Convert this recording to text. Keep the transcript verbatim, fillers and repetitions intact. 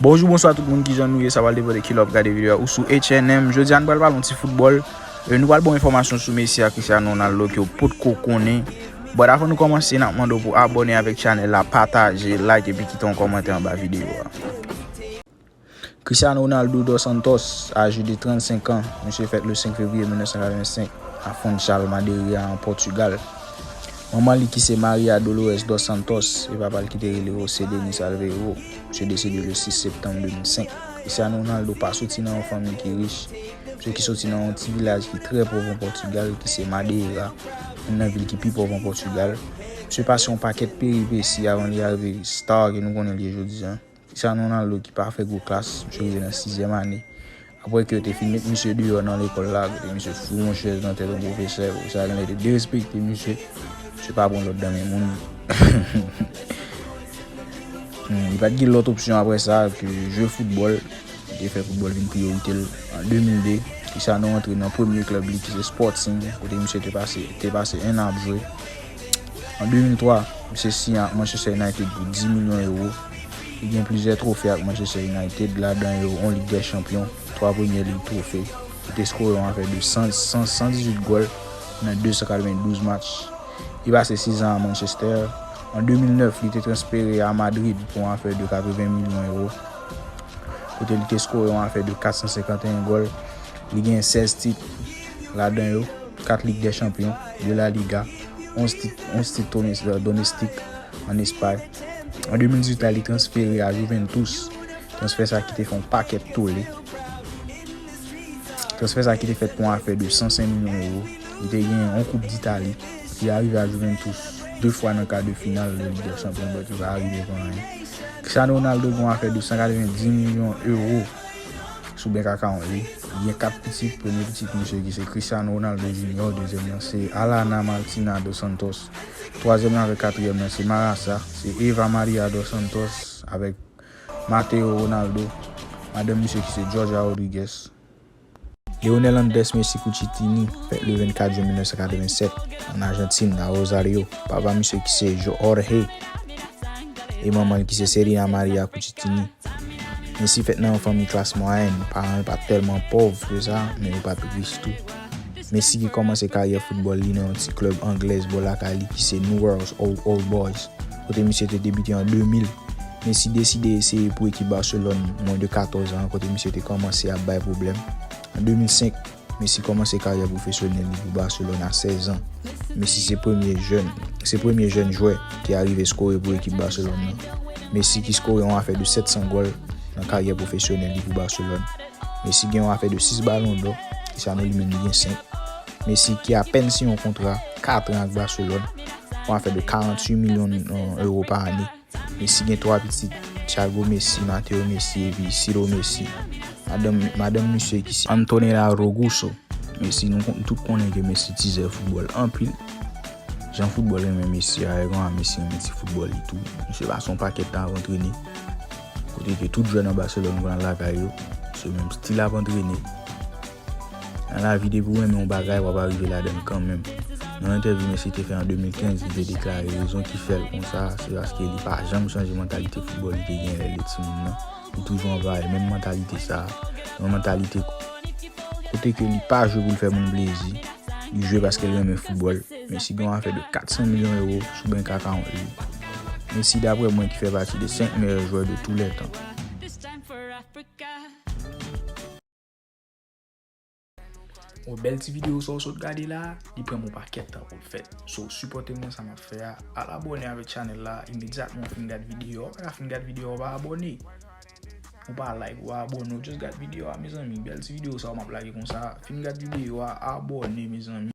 Bonjou, bonswa tout moun, kijan nou ye? Sa pral depann de kilè w ap gade videyo a ou sou H N M. Jodi a nou pral pale yon ti foutbòl. E, nou pral ba w enfòmasyon sou Messi ak Cristiano Ronaldo ke w potko konnen. But avan nou kòmanse, n ap mande w pou abòne avèk chanèl la, pataje, like epi kite yon kòmantè anba videyo a. Cristiano Ronaldo dos Santos, âgé de trannsenk an, misye fèt le senk fevriye mil nèf san katrevensenk a Funchal, Madeira, an Pòtigal. Manman li ki se Maria Dolores dos Santos e papa l ki te rele José Denis Alveiro. Misye desede le sis septanm de mil senk. Cristiano Ronaldo pa soti nan yon fanmi ki rich. Misye ki soti nan yon ti vilaj ki trè pòv an Pòtigal, ki se Madeira, youn nan vil ki pi pòv an Pòtigal. Misye pase yon pakèt peripesi avan li arive star ke nou konnen l ye jodi a. Cristiano Ronaldo ki pa fè gwo klas, misye rive nan sizyèm ane. Apre ke yo te fin met misye deyò nan lekòl la, kote misye foure yon chèz nan tèt yon pwofesè, pwofesè a genlè te derespekte misye, misye pa pran lòd nan men moun. Hmm, li pa t gen lòt opsyon apre sa ke jwe foutbòl. Li te fè foutbòl vin priyorite l. An de mil de, Cristiano rantre nan premye klèb li ki se Sporting, kote misye te pase, te pase en an ap jwe. An de mil twa, misye siyen ak Manchester United pou dis milyon ewo. Li gen plizyè twofe ak Manchester United, ladan yo yon Lig dè Chanpyon, twa Premye Lig twofe. Li te skore yon afè de san, san, san dizuit gòl nan de san katrevendouz match. Li pase sezon an a Manchester. An de mil nèf, li te transfere a Madrid pou yon afè de katreven milyon ewo, kote li te skore yon afè de kat san senkanteyen gòl. Li gen sèz tit, ladan yo kat Lig dè Chanpyon, de La Liga, onz tit, onz tit domes-, domestik an Espay. An de mil dizuit la, li transfere a Juventus. Transfè sa ki te fè yon pakèt tole. Transfè sa ki te fèt pou yon afè de san senk milyon ewo. Li te gen yon Koup Ditali. Li arive a Juventus de fwa nan ka de final de Lig dè Chanpyon, but li pa arive pou anyen. Cristiano Ronaldo gen yon afè de san katrevendiz milyon ewo sou bank account li. Li gen kat pitit, premye pitit misye ki se Cristiano Ronaldo Junior, dezyèm nan se Alana Martina dos Santos, twazyèm nan avèk katriyèm nan se Marasa, se Eva Maria dos Santos avèk Mateo Ronaldo, madanm misye ki se Georgia Rodriguez. Leonel Andres Messi Cuccittini, fèt le vennkat jen mil nèf san katrevensèt, an Ajantin, a Rosario. Papa misye ki se Jo-, Jorge, e manman l ki se Serena Maria Cuccittini. Messi fèt nan yon fanmi klas mwayèn, paran l pa t tèlman pòv ke sa, men yo pa t rich tou. Messi ki kòmanse karyè foutbòl li nan yon ti klèb anglèz bò lakay li ki se Newell's Old, Old Boys, kote misye te debite an de mil. Messi deside eseye pou ekip Barcelone mwen de katòz an, kote misye te kòmanse ap bay pwoblèm. An de mil senk, Messi kòmanse karyè pwofesyonèl li pou Barcelone a sèz an. Messi se premye jèn, se premye jèn jwè ki arive skore pou ekip Barcelone nan. Messi ki skore yon afè de sèt san gòl nan karyè pwofesyonèl li pou Barcelone. Messi gen yon afè de sis Balon dò, Cristiano li menm li gen senk. Messi ki apèn siyen yon kontra kat an ak Barcelone, yon afè de karanntuit milyon, euh, ewo pa ane. Messi gen twa pitit, Thiago Messi, Matteo Messi, epi Ciro Messi. Madanm, madanm misye ki se Antonella Rogusso. Messi, nou kon-, tout konnen ke Messi tizè foutbòl anpil. Jan foutbòl renmen Messi a, e konsa Messi renmen ti foutbòl li tou. Misye pase yon pakèt tan ap antrene. Kote ke tout jwè nan Barcelone konn al lakay yo, se menm stil ap antrene. Nan lavi, depi w renmen yon bagay, w ap arive ladan l kanmenm. Nan yon entèvyou Messi te fè an de mil kenz, li te deklare rezon ki fè l konsa, se paske li pa janm chanje mantalite foutbòl li te gen lè li te timoun nan. Li toujou anvayi menm mantalite sa a. Yon mantalite kote ke li pa jwe pou l fè moun plezi, li jwe paske l renmen foutbòl. Messi gen yon afè de kat san milyon ewo sou bank account li. Messi, daprè mwen, ki fè pati de senk meyè jwè de tou lè tan. Bon, bèl ti videyo sa w sot gade la, li pran m yon pakèt tan pou l fèt. So, sipòte m nan sa m ap fè a, al abòne avèk chanèl la imedyatman w fin gad videyo a. Ou pa ka fin gad videyo a, w pa abòne. Ou pa like, ou pa abòne, w just gad videyo a, mezanmi. Bèl ti videyo sa w m ap lage konsa. Fin gad videyo a, abòne, mezanmi.